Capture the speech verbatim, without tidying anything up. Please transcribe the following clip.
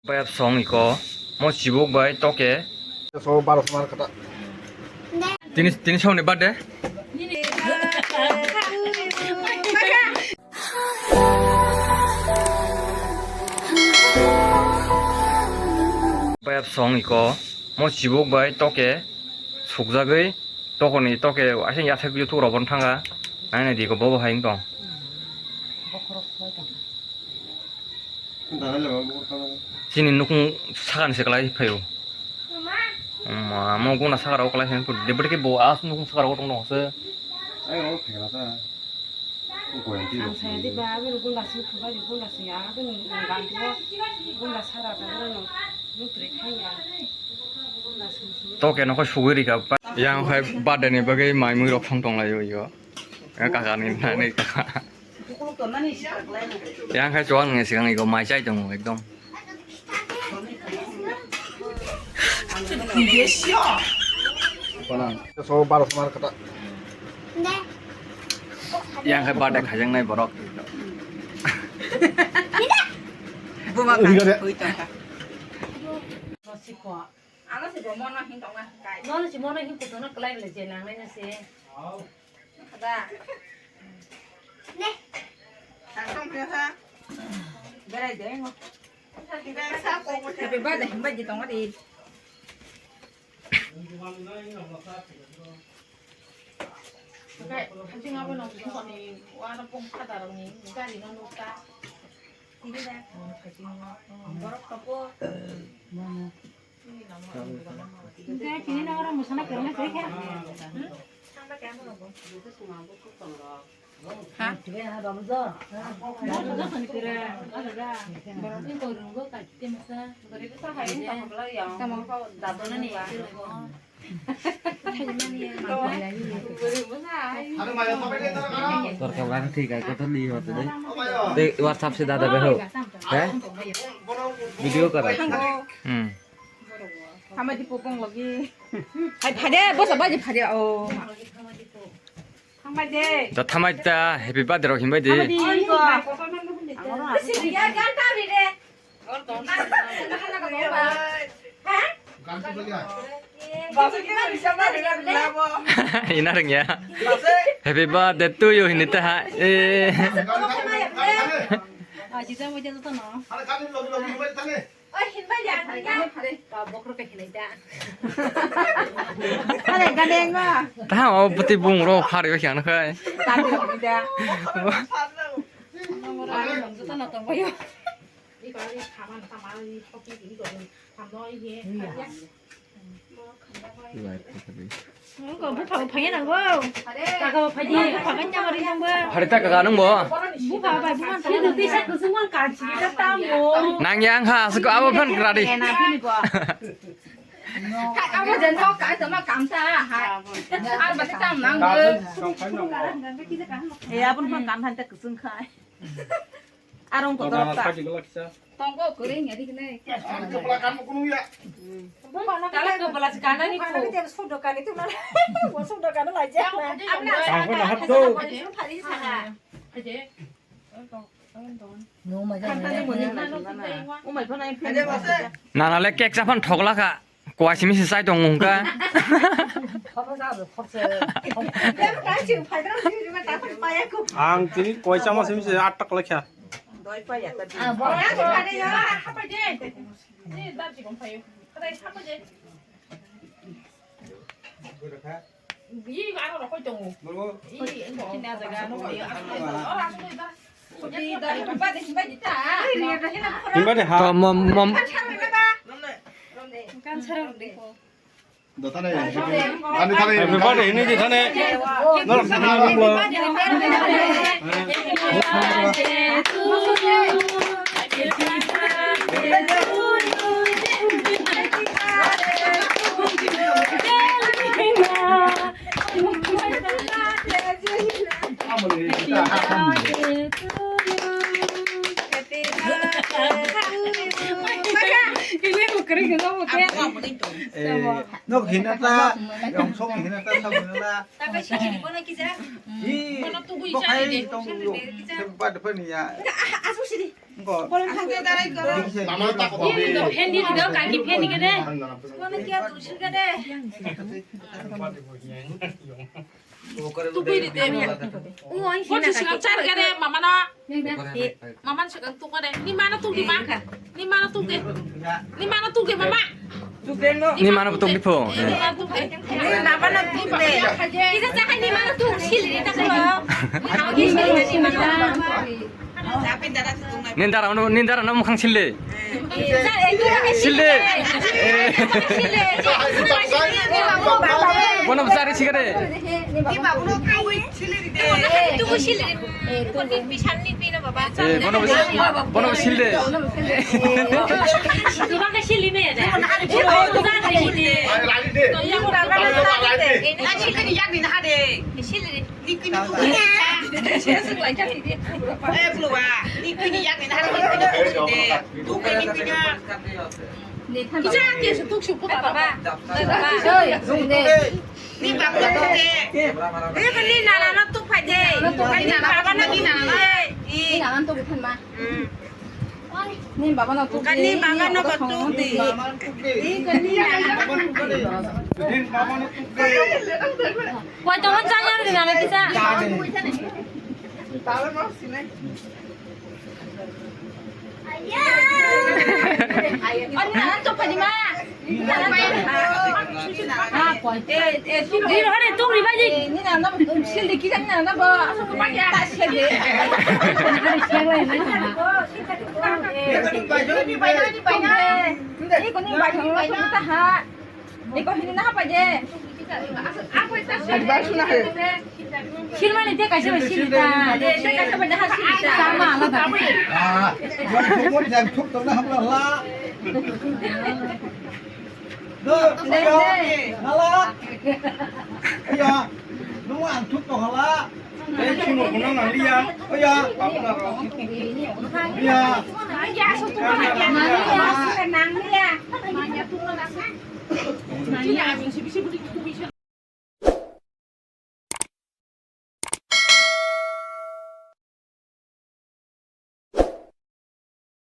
Bayap song iko, mo chibuk bai toke. So, baro song kata. Tini, tini song ni birthday. Bayap song iko, mo chibuk bai toke sukjagwi, tokoni toke asing yasek YouTube rok bon thanga, naina di ko bobo hai tong. Chini nukung sakan se kalai phaio. Ma, mo guna sakara o kalai phaio. Debut ke bo as nukung sakara o tong tong se. Ai, o phela ta. Ang saya di ba, abin gunda sing thuba di gunda sing ya, abin gandi o gunda sara ta, abin no nutri khai ya. Gunda sing sing. To ke no ko sugui rika. Yang khai birthday ni bagwi mai mui rok thong tong lai yo. Kaka ni nani kaka. Yang khai chuang ni sikang iko mai chai tongo ekdom. So, baro song kata. Yang khai birthday khajang nai borok. Buma kai, hui tongkha. Ano si bo mono hin tongma kai. Mono si mono hin kutono kalai le je nang nai na se. Ada. Ne. Tang tong pia sa. Berai de ngo. Happy birthday, himba di tong di. Kai, hajing abo nong sing koni, wara pong kada rong ni, gari no nukta. Ini da. Hajing no. Borok kapo. Hwnkhe tini nang oro mwsana kwrwngna kwrwi kha. Ha? Tamo. Torka wala thik ai kotor ni hote de. De WhatsApp se dada beho. He? Video kara. Hmm. Hamadi popong logi. Hai phade, bosa baji phade o. Hamadi. Da thamai ta happy birthday rok himbai di. Hamadi ko. Sini ya gan ta ri de. Ina rengya. Happy birthday to you hini ta ha. Eh. Ajita mo jalo to no. Oi, hinbai ya, hinbai ya. Bokrok ke hinai da. Are, gade ngo. Taha o pati bung ro khari o khian khai. Tadi da. Joto no tong bayo. Hari ta kaka nung bo. Nang yang ha, seko abo phan kradi. Abo jen thok ka tama kamsa ha. Ar bati tam nang bo. E abun phan kam han ta kusung khai. Arong ko dorok ta. Tongko kore ngari kene. Tala ko bala kana ni ko. Sudo kani tu na. Sudo kana lai ja. Tongko na hap do. Nana le cake chaphan thokla kha. Kwai simi se sai tong mung kha. Ang tini kwai chama simi se atta kwlai kha. Himba de ha. To mom, mom. Dotane. Ani thane. Happy birthday hini di thane. Norok sana nungbo. Eh, nok hinata, yang sok hinata, sok hinata. Hi, bokhai tong yo, sem bad phani ya. Ko. Mama tak ko. Hindi do, kaki hindi kene. Tukui di te. Ko si suka char kene, mama na. Mama suka tuk kene. Ni mana tuk di ma. Ni mana tuk di. Ni mana tuk di mama. Ni mana tuk di pho. Ni mana tuk di. Ni mana tuk di. Isa sa ni mana tuk sil di ta ko. Nindara no, nindara no mukhang sille. Sille. Bono bwsari sigare. Eh, bono bwsari, bono bwsari sille. Ni baba no tuk de. Ni baba no tuk de. Koi tongo chang yar di nana kisa. Ani nana tuk padi ma. Dino hore tuk ribaji. Ni nana sil di kisa ni nana bo. Ta sil de. Iko hini naha paje. Silmani te kaisa bai silita. Te kaisa bai naha silita. Sama alada. Ah, yang thuk mori jang thuk tong na hamla la. Do, do, nala. Ya, nung ang thuk tong hala. Eh, simo kunang ang liya. Oh ya, apa na ro? Liya. Nang liya.